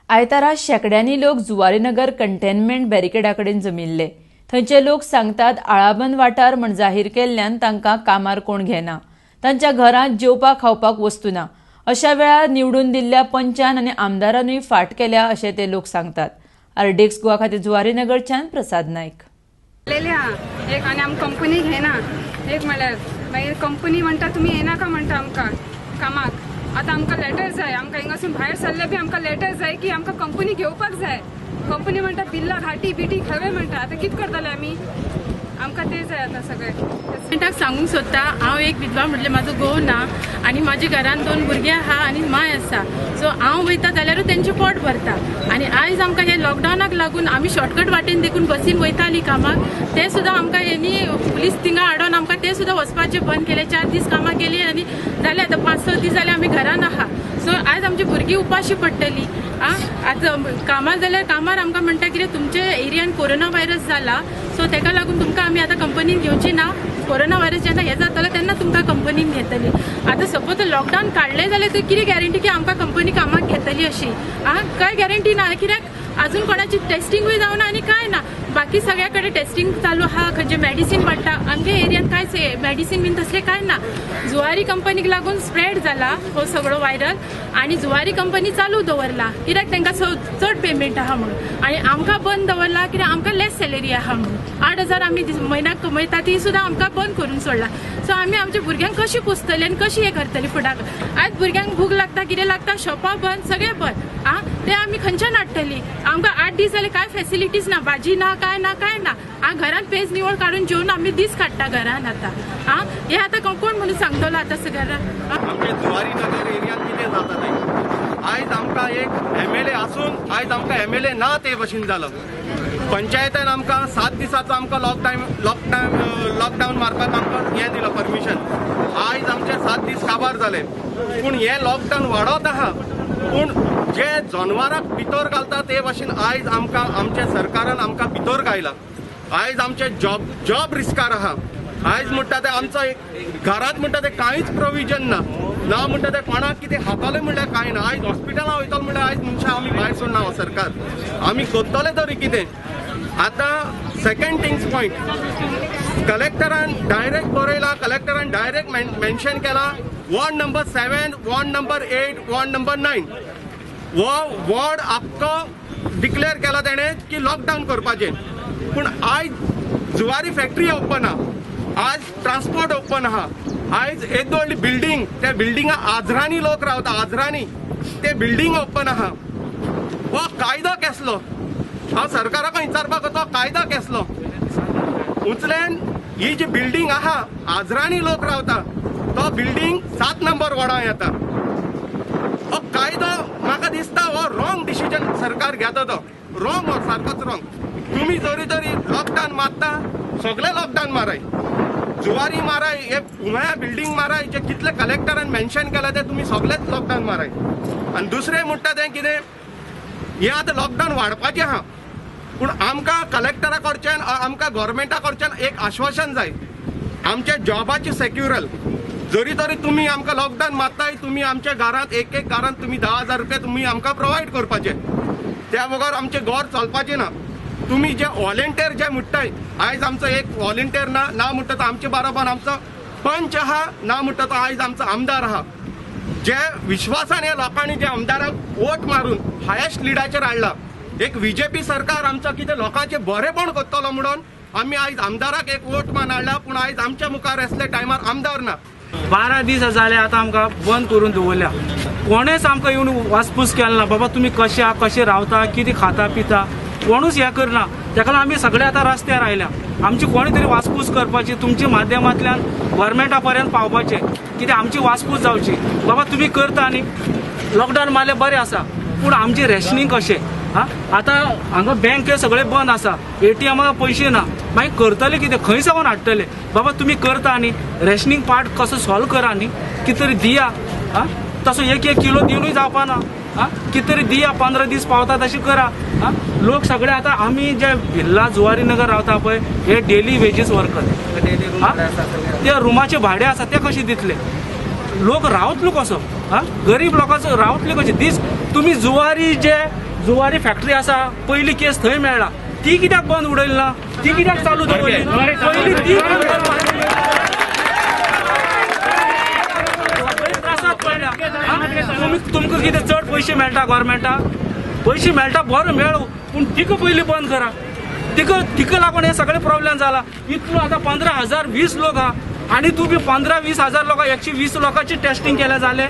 आयतारा शेंकड्यांनी लोक जुवारीनगर कंटेनमेंट बॅरिकेडा कडेन जमिल्ले. थंयचे लोक सांगतात, आळाबंद वाठार म्हण जाहीर केल्ल्यान तांकां कामार कोण घेना. तांच्या घरांत जेवपाक खावपाक वस्तू ना. अशा वेळार निवडून दिल्ल्या पंचान आनी आमदारानूय फाट केल्या अशें ते लोक सांगतात. आरडीएक्स गोवा खातीर जुवारीनगरच्यान प्रसाद नायक. आलेली आहा एक आनी आमकां कंपनी घेना एक. म्हळ्यार मागीर कंपनी म्हणटा, तुमी येनाका म्हणटा आमकां कामाक. आतां आमकां लेटर जाय. आमकां हिंगासून भायर सरले बी आमकां लेटर जाय की आमकां कंपनी घेवपाक जाय. कंपनी म्हणटा बिल्ला घाटी बिटी खवे म्हणटा. आतां कितें करतले आमी? आमकां ते जाय आतां सगळे. गव्हर्मेंटाक सांगूंक सोदता, हांव एक विधवा, म्हटलें म्हाजो घोव ना आनी म्हाज्या घरान दोन भुरगीं आहा आनी माय आसा. सो हांव वयता जाल्यारूय तेंचें पोट भरता. आनी आयज आमकां हे लॉकडावनाक लागून आमी शॉर्टकट वाटेन देखून बसीन वयतालीं कामाक, ते सुद्दां आमकां हेणी पुलीस थिंगा हाडून आमकां ते सुद्दां वचपाचें बंद केलें. 4 दीस कामाक गेली आनी जालें. आतां 5-6 दीस जाले आमी घरान आहा. सो आयज आमची भुरगीं उपाशी पडटली. आ आतां कामार जाल्यार कामार आमकां म्हणटा कितें, तुमच्या एरियान कोरोना व्हायरस जाला, सो तेका लागून तुमकां आमी आतां कंपनीन घेवची ना. कोरोना व्हायरस जेन्ना हें जातलो तेन्ना तुमकां कंपनीन घेतली. आतां सपोज लॉकडावन काडलें जाल्यार तर कितें गॅरंटी की आमकां कंपनी कामाक घेतली अशी? आ काय गॅरंटी ना, कित्याक अजून कोणाची टेस्टिंगूय जावना आनी काय ना. बाकी सगळ्या कडेन टेस्टिंग चालू आहा, खंयचे मेडिसीन वाडटा. आमच्या एरियान कांयच मेडिसीन बीन तसलें कांय ना. जुवारी कंपनीक लागून स्प्रेड जाला हो सगळो व्हायरल आनी जुवारी कंपनी चालू दवरला कित्याक तांकां चड पेमेंट आहा म्हणून आनी आमकां बंद दवरला कित्याक आमकां लेस सॅलरी आहा म्हणून. 8000 आमी म्हयन्याक कमयता, ती सुद्दां आमकां बंद करून सोडला. सो आमी आमच्या भुरग्यांक कशी पोसतली आनी कशी हें करतली फुडाक? आयज भुरग्यांक भूक लागता, कितें लागता, शॉपां बंद, सगळें बंद. आ ते आमी खंयच्यान हाडटली? आमकां 8 दीस जाले कांय फेसिलिटीज ना, भाजी ना, काय ना, काय ना. आ घरान पेज निवळ काडून जेवन आमी दीस काडटा घरान आतां. आ हे आतां कोण म्हणून सांगतलो आतां घरान? आमचे जुवारी नगर एरियात कितें जाता तें, आयज आमकां एक एमएलए आसून आयज आमकां एमएलए ना ते भशेन जालो. पंचायतीन आमकां 7 दिसाचो आमकां लॉकडावन मारपाक आमकां हें दिलो परमिशन. आयज आमचे 7 दीस काबार जाले, पूण हें लॉकडावन वाडत आहा. पूण जे जनवराक भितर घालता ते भशेन आयज आमकां आमच्या सरकारान आमकां भितर घायला. आयज आमचे जॉब रिस्कार आहा. आयज म्हणटा ते आमचो एक घरांत म्हणटा ते कांयच प्रोविजन ना. ना म्हणटा ते कोणाक कितें खातले म्हणल्यार कांय ना. आयज हॉस्पिटलां वयतलो म्हणल्यार आयज मनशां आमी भायर सोडना हो सरकार. आमी करतले तरी कितें आतां? सेकंड थिंग्स पॉयंट, कलेक्टरान डायरेक्ट बरयला, कलेक्टरान डायरेक्ट मेन्शन केला, ward number 7, ward number 8, ward number 9 हो वॉर्ड आख्खो डिक्लेअर केला तेणें की लॉकडावन करपाचें. पूण आयज जुवारी फॅक्टरी ओपन आहा, आयज ट्रान्सपोर्ट ओपन आहा. आयज येदी व्हडली बिल्डींग, त्या बिल्डिंगा आजरांनी लोक रावता, आजरांनी ते बिल्डींग ओपन आहा. हो कायदो केसलो? हांव सरकाराक विचारपाक, तो कायदो केसलो? उचल्यान ही जी बिल्डींग आहा, आजरांनी लोक रावता, तो बिल्डींग 7 नंबर वॉर्डान येता. हो कायदो म्हाका दिसता हो रॉंग डिसिजन सरकार घेता. तो रॉंग, हो सारकोच रॉंग. तुमी जरी तरी लॉकडावन मारता, सगळे लॉकडावन माराय, जुवारी माराय, हे उमया बिल्डींग माराय, जे कितले कलेक्टरान मेन्शन केला ते तुमी सगळेच लॉकडावन माराय. आनी दुसरें म्हणटा तें कितें, हें आतां लॉकडावन वाडपाचें आहा, पूण आमकां कलेक्टरा कडच्यान, आमकां गोवोरमेंटा कडच्यान एक आश्वासन जाय, आमच्या जॉबाची सेक्युरल. जरी तरी तुमी आमकां लॉकडावन मारताय, तुमी आमच्या घरांत एक एक घरांत तुमी 10,000 रुपया तुमी आमकां प्रोवायड करपाचे. त्या बगर आमचें घर चलपाचें ना. तुमी जे व्हॉलेंटियर जे म्हणटाय, आयज आमचो एक व्हॉलेंटियर ना. ना म्हणटा तो आमचे बरोबर आमचो पंच आहा, ना म्हणटा तो आयज आमचो आमदार आहा. जे विश्वासान ह्या लोकांनी जे आमदाराक वोट मारून हायेस्ट लिडाचेर हाडला, एक बीजेपी सरकार आमचो कितें लोकांचें बरेपण करतलो म्हणून आमी आयज आमदाराक एक वोट मान हाडला, पूण आयज आमच्या मुखार असले टायमार आमदार ना. 12 दीस जाले आतां आमकां बंद करून दवरल्या. कोणेच आमकां येवन वासपूस केला ना, बाबा तुमी कशे आहा, कशे रावता, कितें खाता पिता, कोणूच हें करना. तेका लागून आमी सगळे आतां रस्त्यार आयल्या. आमची कोणी तरी वासपूस करपाची, तुमच्या माध्यमांतल्यान गोवोरमेंटा पर्यंत पावपाचें, कित्याक आमची वासपूस जावची. बाबा तुमी करता न्ही, लॉकडावन मारलें बरें आसा, पूण आमचें रेशनींग कशें? हा आतां हांगा बँक सगळे बंद आसा, एटीएमा पयशे ना, मागीर करतले कितें? खंय सावन हाडटले? बाबा तुमी करता न्ही, रेशनींग पार्ट कसो सॉल्व करा न्ही, कितें तरी दिया. हा तसो एक एक किलो दिवनूय जावपाना. हा कितें तरी दिया, 15 दीस पावता तशें करा. हा लोक सगळे आतां आमी जे भिल्ला जुवारी नगर रावता पळय, हे डेली वेजीस वर्कर. हा ते रुमाचे भाडे आसा, ते कशे दितले लोक? रावतलो कसो? हा गरीब लोकांचो रावतले कशे दीस? तुमी जुवारी जे जुवारी फॅक्टरी आसा, पयली केस थंय मेळ्ळा, ती कित्याक बंद उडयली ना? ती कित्याक चालू दवरली? पयली ती बंद करपाक. सगळे त्रासात पडल्या. तुमी तुमकां कितें चड पयशे मेळटा गोवोरमेंटाक? पयशे मेळटा बरो मेळू, पूण तिका पयली बंद करा. तिका तिका लागून हे सगळे प्रॉब्लेम जाला. इतलो आतां 15,020 लोक आहा आनी तूं बी 15-20 हजार लोकां, 120 लोकांची टेस्टिंग केल्या जालें.